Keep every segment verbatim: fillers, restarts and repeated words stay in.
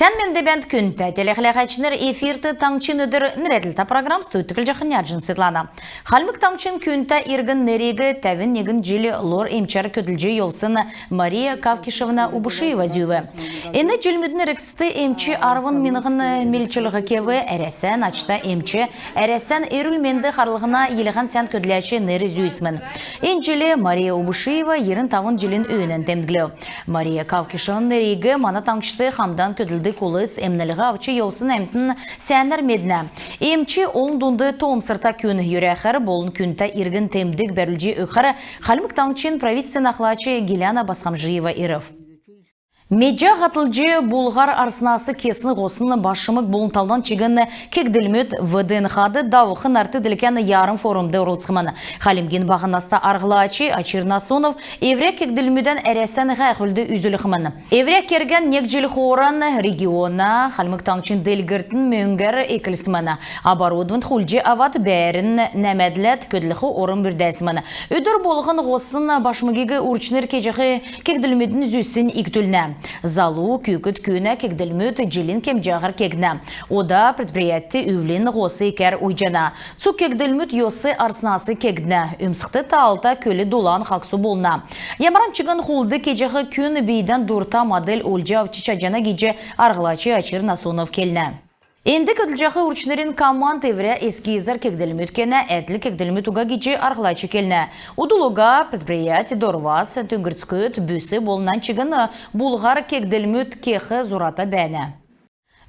Сән менд бәәнт, күндтә телехәләәчнр! Эфирт «Таңһчин өдр» нерәдлһтә программ. Студьд Түклҗ Ханьяҗин Светлана. Хальмг Таңһчин күндтә иргн нериг тәвн негн җил лор эмчәр көдлҗ йовсн Мария Кавкишевна Убушиева зүүв. Эн җилмүдин эргцд эмч арвн миңһн милчлһ кев. Әрәсән ачта эмч Әрәсән эрүл-менд харлһна йилһән сән көдләч нер зүүсмн. Эн җил Мария Убушиева йирн тавн җилин өөнән темдглв. Мария Кавкишевна нериг мана таңһчд хамдан көдлдг улс, эмнлһ авч йовсн әмтн сәәнәр меднә. Эмч олн дунд тоомсрта күн. Йөрәхәр болн күндтә иргн темдг бәрүлҗ өгхәр Хальмг Таңһчин правительствин ахлач Гиляна Босхомджиева ирв. Меҗә һатлҗ, булһар арснас кесн һосн, башмг болн талдан чигн кегдлмүд ВДНХ-д давх нарт-делкән ярмг-форумд орлцхмн. Хальмгин баһ наста арһлач Ачир Насунов эврә кегдлмүдән Әрәсән һәәхүлд үзүлхмн. Эврә кергән нег җил хооран региона Хальмг Таңһчин делгрлтин мөңгәр эклсмн. Оборудовань хулдҗ авад, бәәрн нәәмәдләд, көдлх орм бүрдәсмн. Өдр болһн һосн, башмгиг урчнр кеҗәх кегдлмүдин зүсн икдүлнә. Залу, күүкд күүнә кегдлмүд җилин кемҗәһәр кегднә. Ода предприятьд үвлин һос икәр уйҗана. Цуг кегдлмүд йос арснас кегднә. Өмсхд таалта көл дулан хагсу болна. Ямаран чигн хулд кеҗәх күн бийдән дурта модель олҗ авч чадҗана гиҗ арһлач Ачир Насунов келнә. Энд көдлҗәх урчнрин команд эврә эскизәр кегдлмүд кенә, әдл кегдлмүд уга гиҗ арһлач келнә. Удл уга предприять дорвас, түңгрцгүд, бүс болн нань чигн булһар кегдлмүд кех зурата бәәнә.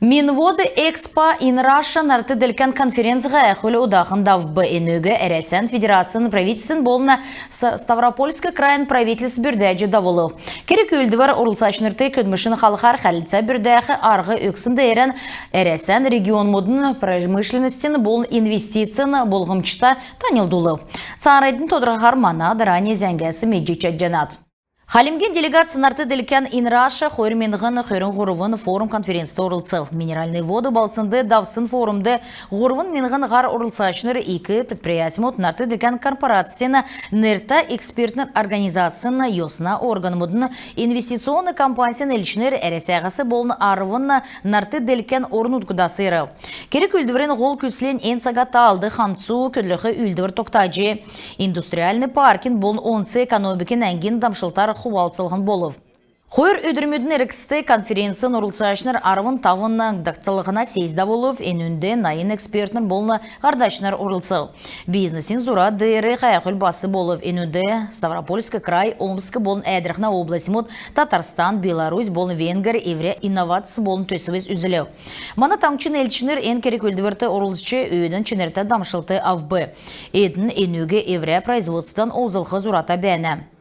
Минводы Экспо in Russia нарт-делкән конференц һәәхүл одахн давв. Энүг Әрәсән Федерацин правительствин болн С-, Ставропольск крайин правительств бүрдәҗ давулв. Керг-үүлдвр орлцачнрт көдлмшин халхар хәрлцә бүрдәх арһ өгсн деерән Әрәсән регионмудын промышленностин болн инвестицин болмҗта таньлдулв. Цааранднь тодрхаһар мана дарани зәңгәс медҗ чадҗанат. Хальмгин делегац нарт-делкән in Russia хойр миңһн хөрн һурвн форум-конференцд орлцв. Минеральные Воды балһснд давсн форумд һурвн миңһн һар орлцачнр, ик предприятьмуд, нарт-делкән корпорацин, нертә экспертн организацин, йосна органмудын, инвестиционн компаньсин элчнр Әрәсәһәс болн арвн нарт-делкән орн-нутгудас ирв. Керг-үүлдврин һол күцлнь эн цага талд хамцу көдлх үүлдвр тогтаҗ, индустриальн паркин болн онц экономикин әңгин дамшлтар хувалцлһн болв. Хойр өдрмүдин эргцд конференцин орлцачнр арвн тавн дасхлһна сессь давулв. Энүнд найн экспертнр болн һардачнр орлцв. Бизнесин зура деер һәәхүл бас болв. Энүнд Ставропольск край, Омск болн Әәдрхнә областьмуд, Татарстан, Беларусь болн Венгр эврә инновац болн төсвс үзүлв. Мана таңһчин элчнр эн керг-үүлдврт орлцҗ, өөдән чинртә дамшлт авв. Эдн энүг эврә производствдан олзлх зурата бәәнә.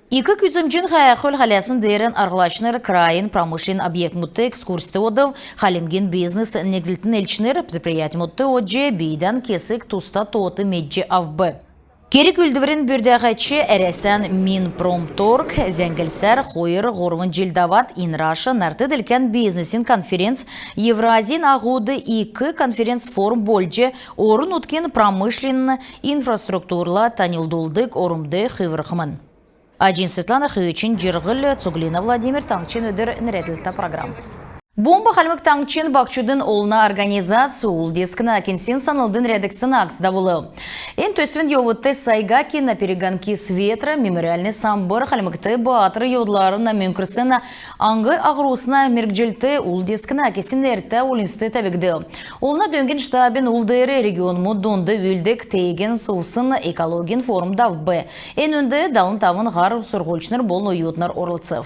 Ик күцәмҗин һәәхүл хәләсн деерән арһлачнр крайин промышленн объектмудт экскурсьт одв. Хальмгин бизнес негдлтин элчнр предприятьмудт одҗ, бийдән кесг туста тоот медҗ авв. Керг-үүлдврин бүрдәһәч Әрәсән Минпромторг зәңглсәр, хойр-һурвн җил давад in Russia нарт-делкән бизнесин конференц Евразин аһуд ик конференц-форум болҗ, орн-нутгин промышленн инфраструктурла таньлдулдг ормд хүврхмн. Аҗин Светлана, Хөөчин Җирһл, Цуглина Владимир. «Таңһчин өдр» нерәдлһтә программ. «Бомба» Хальмг Таңһчин баһчудын олна организац «Ул дескнә кесн» санлд нерәдгдсн акц давулв. Эн төсвин йовудт «Сайгаки на перегонки с ветром» мемориальн самбр Хальмгт баатр йовдларн мөңкрсн аң-аһурсна мергҗлт «Ул дескнә кесн» нертә уульнцд тәвгдв. Олна дөңгин штабин ул деер регионмуд дунд үүлддг «Теегин сувсн» экологин форум давв. Энүнд далн тавн һар сурһульчнр болн оютнр орлцв.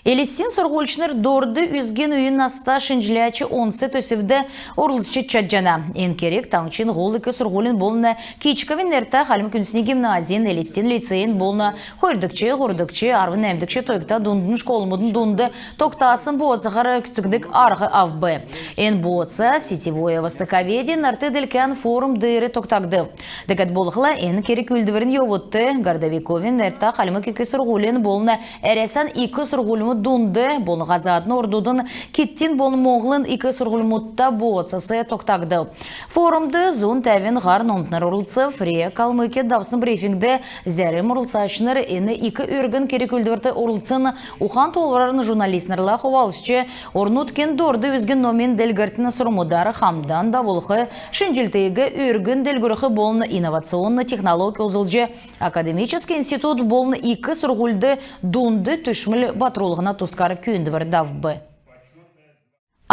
Элстин сурһульчнр дорд үзгин үйин наста шинҗләч онц төсвд орлцҗ чадҗана. Эн керг таңһчин һол ик сурһулин болн Кичиковин нертә Хальмг үндсни гимназин, Элстин лицейин болн хойрдгч, һурвдгч, арвн нәәмдгч тойгта дундын школмудын дунд тогтасн бооцаһар күцәгддг арһ авв. Эн бооца «Сетевое востоковедение» нарт-делкән форум деер тогтагдв. Дәкәд болхла, эн керг-үүлдврин йовудт Городовиковин нертә Хальмг ик сурһулин болн Әрәсән ик сурһульмуд дунд болн һазадын ордудын Китдин болн Моңһлын ик сурһульмудта бооцас тогтагдв. Форумд зун тәвн һар номтнр орлцв. РИА Калмыкия давсн брифингд зәрм орлцачнр эн ик өргн керг-үүлдврт орлцсн ухан-тоолврарн журналистнрлә хувалцҗ, орн-нутгин дорд үзгин номин делгрлтин сурврмудар хамдан давулх шинҗллтиг өргн делгрүлх болн инновационн технологь олзлҗ академическ институт болн ик сурһульд дунд түшмл батруллһна тускар күүндвр давв.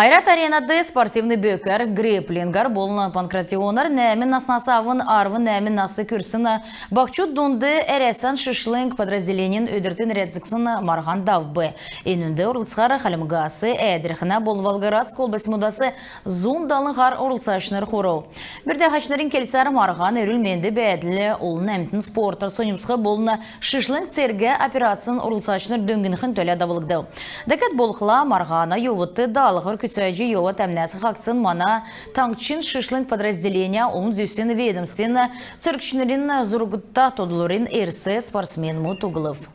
Ойрат Аренад спортивн бөкәр, грэпплингәр болн панкратионар нәәмн наснас авн арвн нәәмн нас күрсн баһчуд дунд Әрәсән шишлң подразделенин өдрт нерәдгдсн марһан давв. Энүнд орлцхар Хальмгас, Әәдрхнә болн Волгоградск областьмудас зун далн һар орлцачнр хурв. Бүрдәһәчнрин келсәр, марһан эрүл-менд бәәдл, олн әмтн спортар соньмсх болн шишлң цергә операцин орлцачнр дөңнхин төлә давулгдв. Дәкәд болхла, марһана йовудт даалһвр күцәҗ йовад әмнәсн хаһцсн мана таңһчин шишлң подразделенин, олн зүсн ведомствин цергчнрин зургта тодлврин эрс спортсменмүд углв.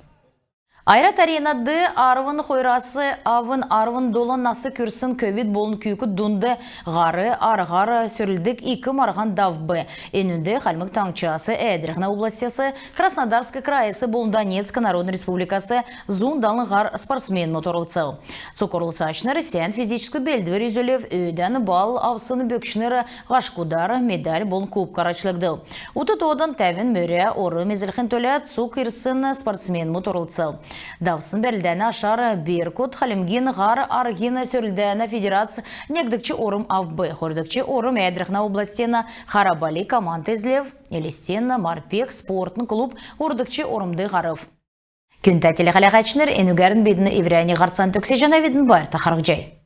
Ойрат Аренад арвн хойрас авн арвн долан нас күрсн көвүд болн күүкд дунд һар арһар сөрлдг ик марһан давв. Энүнд Хальмг Таңһчас, Әәдрхнә областяс, Краснодарск крайяс болн Донецк Народн Республикас зун далн һар спортсменмүд орлцв. Цуг орлцачнр сән физическ белдвр үзүлв. Өөдән бал авсн бөкчнр һашкудар, медаль болн кубкар ачлгдв. Ут тоодан тәвн мөрә орм эзлхин төлә цуг ирсн спортсменмүд орлцв. Давсн бәрлдәнә ашар «Беркут» Хальмгин һар арһин сөрлдәнә федерац негдгч орм авв. Хойрдгч орм Әәдрхнә областин «Харабали» команд эзлв. Элстин «Марпек» спортн клуб һурвдгч ормд һарв. Күндтә телехәләһәчнр, энүгәрн бидн эврәннь һарцан төгсәҗәнәвидн. Байрта харһцхай.